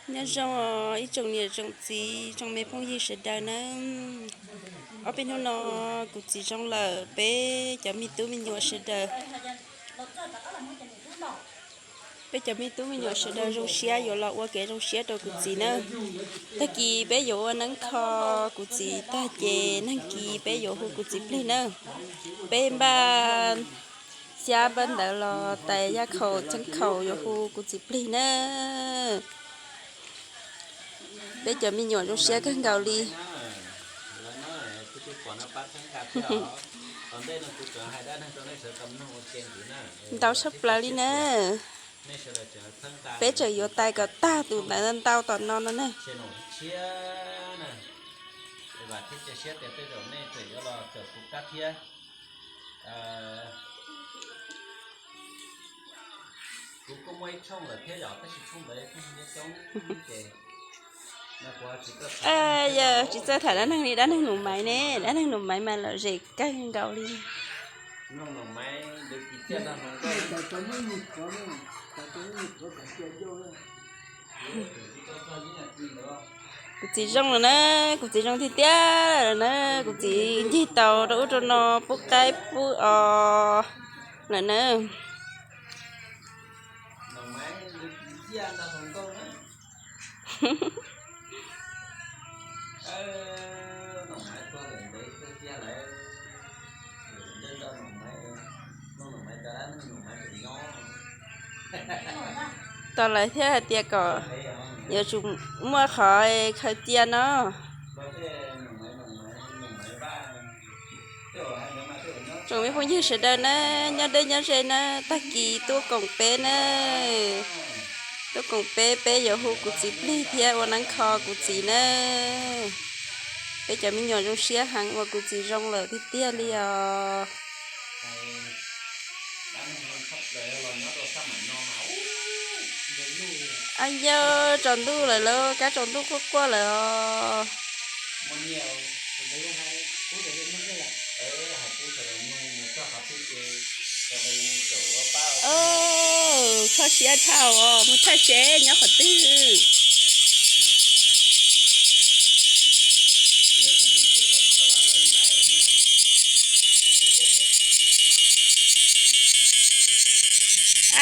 Nyob zoo ib tsoom niam tsoom txiv tsoom me phooj ywg sawv daws nawb. Ob peb hnub no kuv txiv zoo lawm, peb cov me tub me nyuam sawv daws, peb cov me tub me nyuam sawv daws zoo siab yuav los ua kev zoo siab rau kuv txiv nawb. Tag kis peb yuav ua neeb kho kuv txiv tag ces nag kis peb yuav hu kuv txiv plig nawb. Peb npaj xyab npaj ntawv los tais yaj khaum txheeb khaum yuav hu kuv txiv plig nawb. Peb cov me nyuam zoo siab kawg nkaus li. Ntau tshaj plaws li na. Peb tseem yuav tais kom tag tus ntawd ntau tom no no na. Yog tsis txawj tham dab neeg li, dab neeg nus maiv ne, dab neeg nus maiv mas lom zem kawg nkaus li. Kuv txiv zoo lawm na, kuv txiv zoo tiag tiag lawm na, kuv txiv ncig tau rau ub rau no pub qaib pub os lawm na. Tos lawv thiaj hais tias kom yuav tsum muaj qhov khaws cia no. Tsoom me phooj ywg sawv daws na, nyob deb nyob ze na, tag kis tuaj koom peb na. Tuaj koom peb, peb yuav hu kuv txiv plig thiab ua neeb kho kuv txiv na. Peb cov me nyuam zoo siab heev uas kuv txiv zoo lawm tiag tiag li os. Ab yawg, tsaus ntuj lawm lauj, kab tsaus ntuj quaj quaj lawm os. Kho siab dhau os, mus thaij seb nyob qhov twg.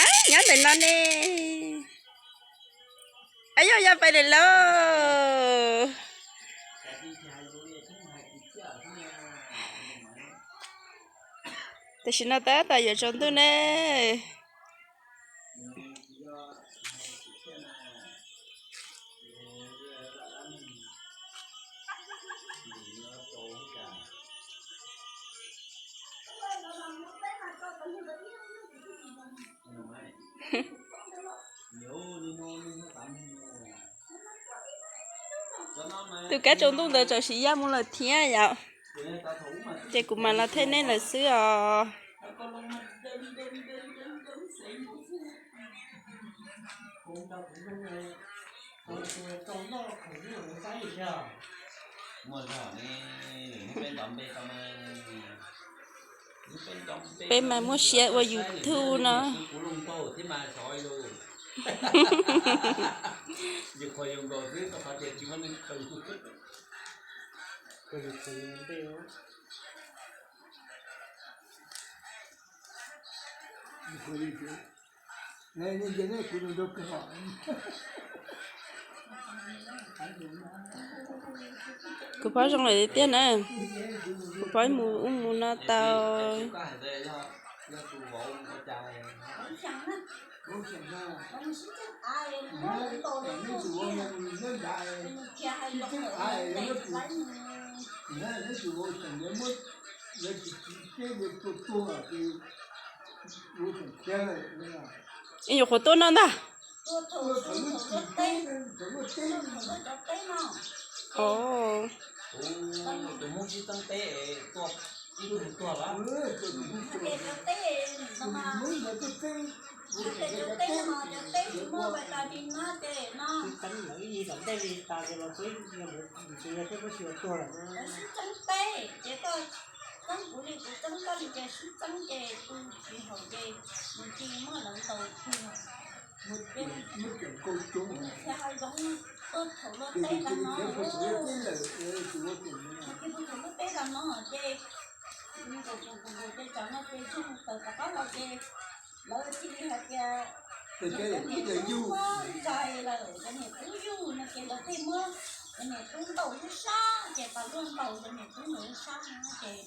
Ab, nyob ntawm no ne. Ab yog, yog pais lawm lauj. Tam sim no tab tom yuav tsaus ntuj ne. Tus kab tsaus ntuj ntawd txawm siv yaj mus lawm thiab yom. Ces kuv mam los thaij nej lawm xwb os. Peb mas muaj siab ua YouTube no. Kuv phob zoo lawm tiag na. Kuv phob mus ub mus no tau. Yuav qhuav tuaj no ntag. Txeeb kuv li kuv txeeb koj li ces sib txeeb ces tus tsis haum ces nws tsis muaj lawv ntaus kuv. Ces thiaj hais zoo tuaj thaum lub teb tag no, ces pug thaum lub teb tag no ces nkaus nkaus nkaus nkaus ces tsam no ces tsheej mus tawm rov qab los ces lawv cia li hais tias cov niam tub muab ntshai lawm, cov niam tub yug no ces lawv thiaj muab cov niam tub ntaus lub sab ces tas luaj ntaus cov niam tub ntawd lub sab no ces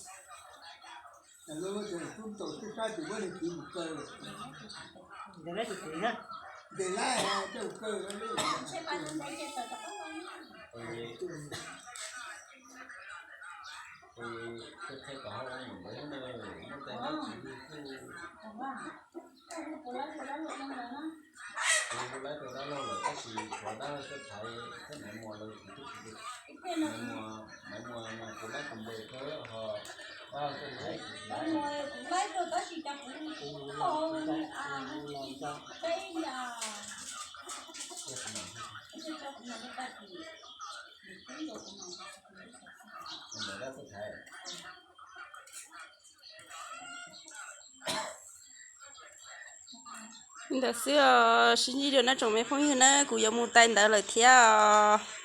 tub ntaus lub sab ces muab niag txiv mus kaw lawm. Ntes lawm coj mus kaw. Ntshe pas ntawd ntev ces tawm rov qab los. Koj qhia kom hauj lwm ntawd muaj tais dab tsi li kuj, kuv laib rau dab laug lawm tab sis tshuav dab laug xab thaiv thiab Maiv Muas lawv kuv twb tsis, Maiv Muas, Maiv Muas mas kuv laib tus npe khawb ho dab laug xab thaiv kuv tsis laib. Kuv laib rau tab sis cas kuv tsis tau teb li. Ntawm dab laug xab thaiv. Li ntawd xwb os, sib ntsib dua nawb tsoom me phooj ywg na, kuv yuav mus tais ntawd lawm thiab os.